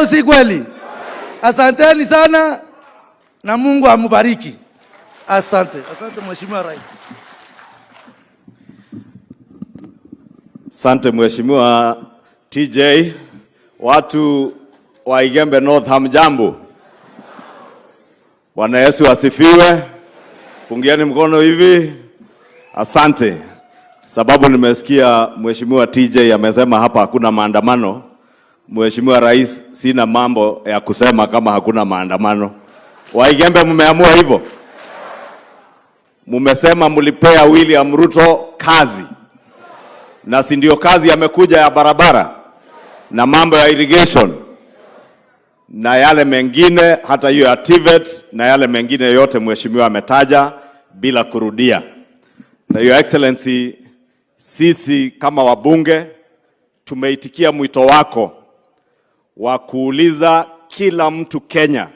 au si kweli? Asanteni sana na Mungu amubariki. Asante, asante Mheshimiwa Rais. Asante Mheshimiwa TJ. Watu wa Igembe North, hamjambo? Bwana Yesu asifiwe. Pungieni mkono hivi. Asante. Sababu nimesikia Mheshimiwa TJ amesema hapa hakuna maandamano. Mheshimiwa Rais, sina mambo ya kusema kama hakuna maandamano. Waigembe, mmeamua hivyo? Mumesema mlipea William Ruto kazi, na si ndio kazi amekuja ya barabara na mambo ya irrigation na yale mengine, hata hiyo ya TVET na yale mengine yote mheshimiwa ametaja bila kurudia. Na Your Excellency, sisi kama wabunge tumeitikia mwito wako wa kuuliza kila mtu Kenya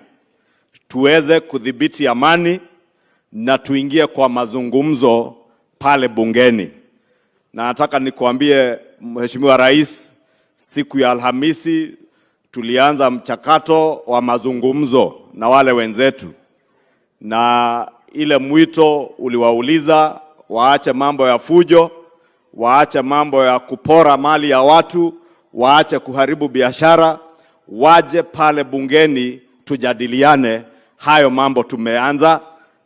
tuweze kudhibiti amani na tuingie kwa mazungumzo pale bungeni. Na nataka nikuambie Mheshimiwa Rais, siku ya Alhamisi tulianza mchakato wa mazungumzo na wale wenzetu, na ile mwito uliwauliza waache mambo ya fujo, waache mambo ya kupora mali ya watu, waache kuharibu biashara, waje pale bungeni tujadiliane hayo mambo. Tumeanza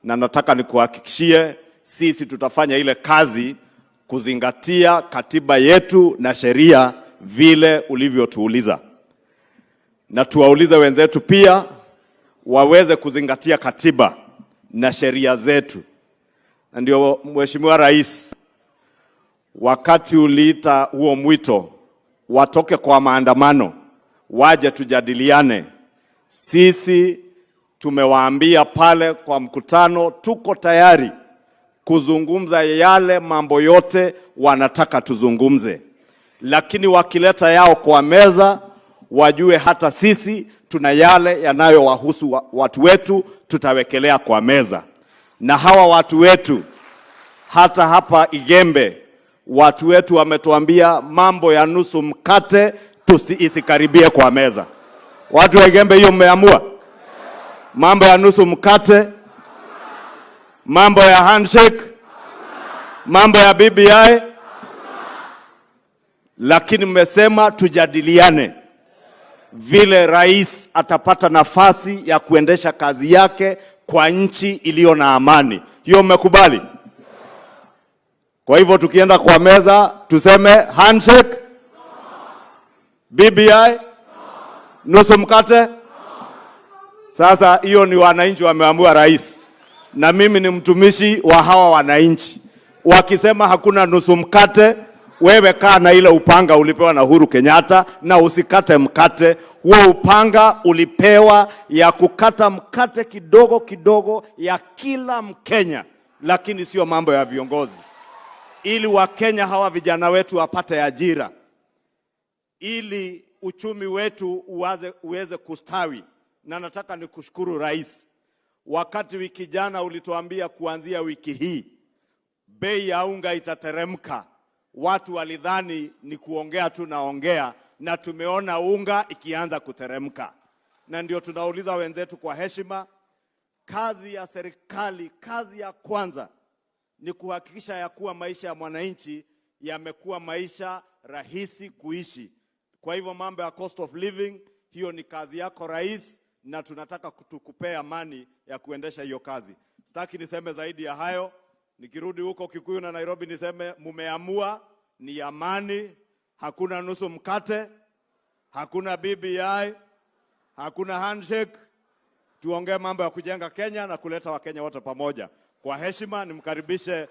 na nataka nikuhakikishie sisi tutafanya ile kazi kuzingatia katiba yetu na sheria vile ulivyotuuliza, na tuwaulize wenzetu pia waweze kuzingatia katiba na sheria zetu. Na ndio Mheshimiwa Rais, wakati uliita huo mwito watoke kwa maandamano waje tujadiliane, sisi tumewaambia pale kwa mkutano, tuko tayari kuzungumza yale mambo yote wanataka tuzungumze, lakini wakileta yao kwa meza wajue hata sisi tuna yale yanayowahusu watu wetu, tutawekelea kwa meza. Na hawa watu wetu hata hapa Igembe watu wetu wametuambia mambo ya nusu mkate isikaribie kwa meza. Watu wa Igembe, hiyo mmeamua? Mambo ya nusu mkate, mambo ya handshake, mambo ya BBI, lakini mmesema tujadiliane vile rais atapata nafasi ya kuendesha kazi yake kwa nchi iliyo na amani. Hiyo mmekubali? Kwa hivyo tukienda kwa meza tuseme handshake, BBI, nusu mkate. Sasa hiyo ni wananchi wameamua rais, na mimi ni mtumishi wa hawa wananchi. Wakisema hakuna nusu mkate, wewe kaa na ile upanga ulipewa na Uhuru Kenyatta na usikate mkate huo. Upanga ulipewa ya kukata mkate kidogo kidogo ya kila Mkenya, lakini sio mambo ya viongozi, ili Wakenya hawa vijana wetu wapate ajira, ili uchumi wetu uweze kustawi. Na nataka nikushukuru Rais, wakati wiki jana ulituambia kuanzia wiki hii bei ya unga itateremka. Watu walidhani ni kuongea tu naongea, na tumeona unga ikianza kuteremka, na ndio tunauliza wenzetu kwa heshima, kazi ya serikali, kazi ya kwanza ni kuhakikisha ya kuwa maisha ya mwananchi yamekuwa maisha rahisi kuishi. Kwa hivyo mambo ya cost of living, hiyo ni kazi yako Rais, na tunataka tukupea amani ya kuendesha hiyo kazi. Sitaki niseme zaidi ya hayo. Nikirudi huko Kikuyu na Nairobi niseme mumeamua ni amani, hakuna nusu mkate, hakuna BBI, hakuna handshake. Tuongee mambo ya kujenga Kenya na kuleta Wakenya wote pamoja. Kwa heshima nimkaribishe